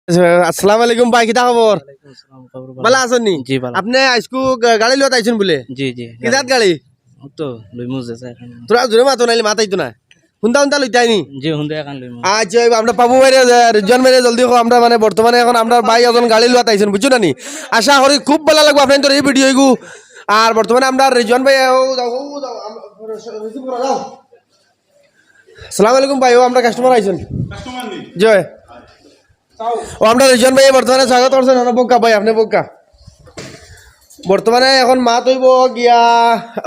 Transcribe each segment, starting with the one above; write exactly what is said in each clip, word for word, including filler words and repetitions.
আসসালামু আলাইকুম ভাই, কিতা খবর? ওয়ালাইকুম আসসালাম, খবর ভালো। ভালা আছইন নি? জি, ভালো। আপনে আইজকু গা-, গাড়ি লইয়া আইছইন বুলে? জি, জি, কিজাত গাড়ি। ও তো লইমু যে আছে এখন। তোরা জোরে মাতো, নাইলে মাত আইতো না। হুন্দা হুন্দা লইতায় নি? জি, হুন্দা এখন লইমু। আচ্ছা, ওই আমরা পাপু ভাইরে, আহ, রিজওয়ান ভাইরে জলদি কও, আমরা মানে বর্তমানে এখন আমরার ভাই একজন গাড়ি লইয়া আইছইন, বুঝছো না নি? আশা করি খুব ভালা লাগবো আপনাইনতর এই ভিডিও ইগু। আর বর্তমানে আমরার রিজওয়ান ভাই, ও যাও, ও যাও, আমরা, রিজওয়ান ভাই যাও। আসসালামু আলাইকুম ভাই, ও আমরার কাস্টমার আইছইন। কাস্টমার নি? জি। ও আমরার রিজওয়ান ভাই বর্তমানে স্বাগত করছইন, আমরা বউক্কা ভাই, আপনে বউক্কা। বর্তমানে এখন মাত অইবো গিয়া,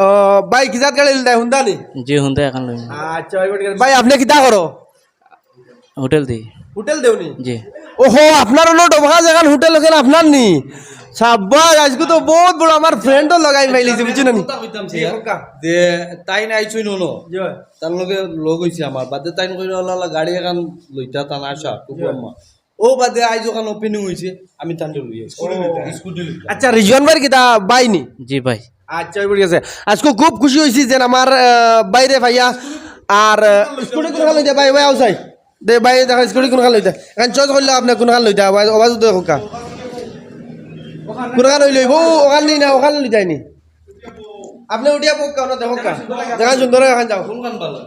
আহ, ভাই, কিজাত গাড়ি লইতায়, হুন্দা নি? জি, হুন্দা এখন লইমু। আচ্ছা, ভাই, ঠিক আছে। ভাই, আপনে কিতা করো? হোটেল দি। হোটেল দেও নি? জি। ওহো, আপনার অনো ডবকা যেখান হোটেল, ওখান আপনার নি? সাব্বাস, আইজকু তো বউত বড়, আমার ফ্রেন্ডও লাগাই মাইলিছে, বুঝছো না নি? কথা কইতাম জি, চাইয়া। বউক্কা। যে তাইন আইছইন অনো। জি। তান লগে লগ অইছে আমার, বাদে তাইন কইরা, "ওলা, ওলা, গাড়ি এখান লইতা, তান আশা, কুকুর আম্মা।" ও বাদে আইজ ওখান ওপেনিং অইছে, আমি তানরে লই আইছি। স্কুটি লইতা। আচ্ছা, রিজওয়ান ভাইর কিতা ভাই নি? জি ভাই। আচ্ছা, ওই ঠিক আছে। আইজকু খুব খুশি অইছি যে আমার, আহ, ভাইরে পাইয়া। আর, আহ, স্কুটি কুনখান লইতা ভাই? ভাই, আও চাই। দে ভাই, দেখো স্কুটি কুনখান লইতা। এখন চয়েস করলে আপনে কুনখান লইতা? আওয়াজ, আওয়াজ তো দেখো কা। কুনখান অইলে অইবো? ওখান নি না, ওখান লইতায় নি? আপনে উঠিয়া বউক্কা, ওখান দেখো কা। যেখান সুন্দর অয় ওখান যাও। কোনখান ভালা?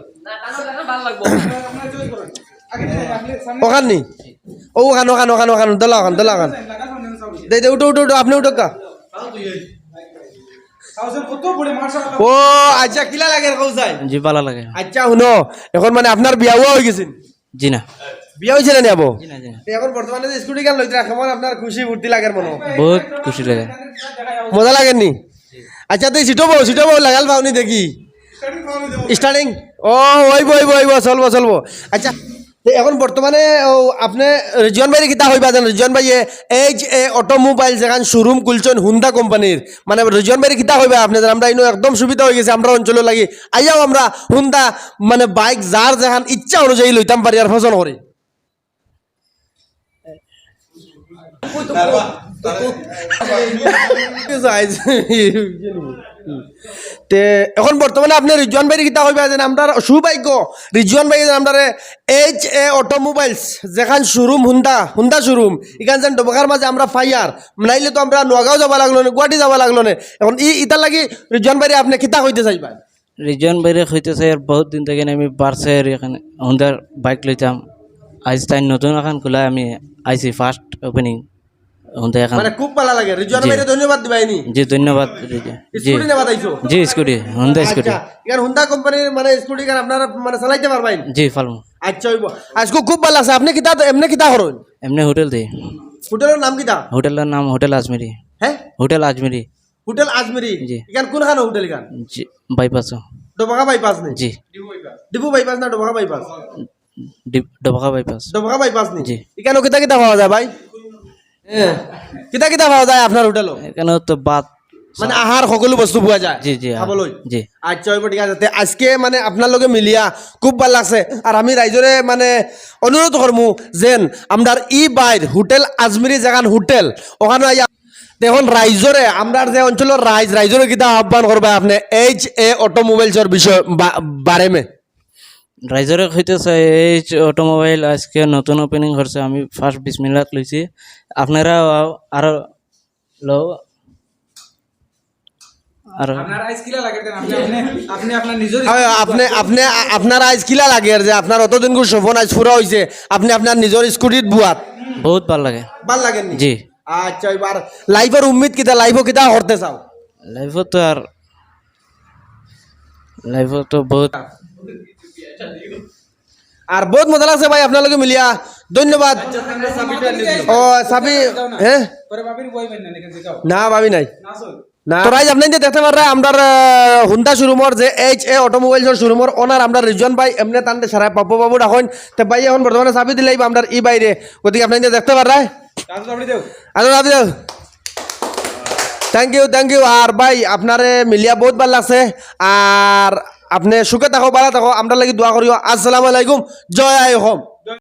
ওখান নি? ও, ওখান, ওখান, ওখান, ওখান, দোলা ওখান, দোলা ওখান। দে, দে, উঠো, উঠো, উঠো, আপনে উঠো কা। ও, আচ্ছা, কিলা লাগের কও চাই? জি, ভালা লাগে। আচ্ছা, হুনো, এখন মানে আপনার বিয়া হুয়া অইগেছে নি? জি না। বিয়া অইছে না নি আবো? জি না, জি না। তে এখন বর্তমানে যে স্কুটি খান লইতরা, কেমন আপনার খুশি ফুর্তি লাগের মনো? বউত খুশি লাগে। মজা লাগের নি? আচ্ছা, তে সিটো বও, সিটো বও, লাগাল পাও নি দেখি। স্টার্টিং? ও, অইবো, অইবো, অইবো, চলবো, চলবো। আচ্ছা, তে এখন বর্তমানে, ও, আপনে রিজওয়ান ভাইরে কিতা কইবা জানো? রিজওয়ান ভাইয়ে এইচ এ অটোমোবাইল যেখান শোরুম খুলছইন হুন্দা কোম্পানির, মানে রিজওয়ান ভাইরে কিতা কইবা আপনে? আমরা ইনো একদম সুবিধা অইগেছে, আমরা অঞ্চলর লাগি আইয়াও আমরা হুন্দা মানে বাইক যার যেখান ইচ্ছা অনুযায়ী লইতাম পারি আর পছন্দ করি। তে এখন বর্তমানে আপনে রিজওয়ান ভাইরে কিতা কইবা যেন আমরার সৌভাগ্য, রিজওয়ান ভাই যেন আমরারে এইচ এ অটোমোবাইলস যেখান শোরুম হুন্দা, হুন্দা শোরুম, ইখান যেন ডবকার মাঝে আমরা পাইয়ার, নাইলে তো আমরা নগাঁও যাওয়া লাগলো নে, গুয়াহাটি যাওয়া লাগলো নে। এখন ই, ইতার লাগি রিজওয়ান ভাইরে আপনে কিতা কইতে চাইবা? রিজওয়ান ভাইরে কইতে চাই, আর বউত দিন থাকি আমি বারছি আর এখান হুন্দার বাইক লইতাম। আইজ তাইন নতুন এখান খুলা, আমি আইছি ফার্স্ট ওপেনিং হুন্দা এখান। মানে খুব ভালা লাগে। রিজওয়ান জি। ভাইরে ধন্যবাদ দিবায় নি? জি, ধন্যবাদ। জি। স্কুটি নেবাত আইছো? জি, স্কুটি, হুন্দা স্কুটি। আচ্ছা, ইখান হুন্দা কোম্পানির মানে স্কুটি ইখান আপনারা মানে চালাইতা পারবায় নি? জি, পারমু। আচ্ছা, অইবো। আইজকু খুব ভালা লাগছে। আপনে কিতা, এমনে কিতা করইন? এমনে হোটেল দেই। হোটেলর নাম কিতা? হোটেলর নাম হোটেল আজমিরি। হ্যাঁ? হোটেল আজমিরি। হোটেল আজমিরি? জি। ইখান কুনখানো হোটেল ইখান? জি, বাইপাসো। ডবকা বাইপাস নি? জি। ডিফু বাইপাস না ডবকা বাইপাস? ডি-, ডবকা বাইপাস। ডবকা বাইপাস নি? জি। ইখানো কিতা কিতা পাওয়া যায় ভাই? হ্যাঁ। কিতা কিতা পাওয়া যায় আপনার হোটেলো? এখানে তো ভাত, মানে আহার সকলো বস্তু পাওয়া যায়? জি, জি, আহার। খাবলৈ? জি। আচ্ছা, অইবো, ঠিক আছে। তে আইজকে মানে আপনার লগে মিলিয়া খুব ভালা লাগছে। আর আমি রাইজরে মানে অনুরোধ করমু যেন আমরার ই বাইর হোটেল আজমিরি যেখান হোটেল, ওখানো আইয়া দেখুন রাইজরে, আমরার যে অঞ্চলর রাইজ, রাইজরে কিতা আহ্বান করবা আপনে এইচ এ অটোমোবাইলসর বিষয় বা-, বারে মে? রাইজরে কইতে চাই, এইচ অটোমোবাইল আইজকে নতুন ওপেনিং করছে, আমি ফার্স্ট বিসমিল্লাত লইছি, আপনারা আরো লও। আর আপনার আইজ কিলা লাগে দেন? আপনি, আপনি, আপনি আপনার নিজর হয়, আপনি, আপনি, আপনার আইজ কিলা লাগে আর যে আপনার অতদিনকুর স্বপ্ন আইজ পুরা অইছে, আপনি আপনার নিজর স্কুটিত বুয়াত? বউত ভালা লাগে। ভালা লাগে নি? জি। আচ্ছা, এবার লাইফর উম্মিদ কিতা? লাইফো কিতা করতে চাও? লাইফো তো আর, লাইফো তো বউত আর বউত মজা লাগছে ভাই, আপনার লগে মিলিয়া। ধন্যবাদ। ও, চাবি, হ্যাঁ? না, ভাবি নাই। না। তো রাইজ, আপনাইনতে দেখতে পাররা, আমরার, আহ, হুন্দা শোরুমর যে এইচ এ অটোমোবাইলসর শোরুমর ওনার আমরার রিজওয়ান ভাই, এমনে তানরে সারা পাপ্পু বাবু ডাকইন। তে ভাই এখন বর্তমানে চাবি দিলাইবা আমরার ই বাইরে। গতিকে আপনাইনতে দেখতে পাররা। আচ্ছা, চাবি দাও। Thank you, thank you। আর ভাই, আপনারে মিলিয়া বউত ভালা লাগছে। আর আপনে সুখে থাকো, ভালা থাকো, আমরার লাগি দোয়া করিও। আসসালামু আলাইকুম, জয় আই অসম।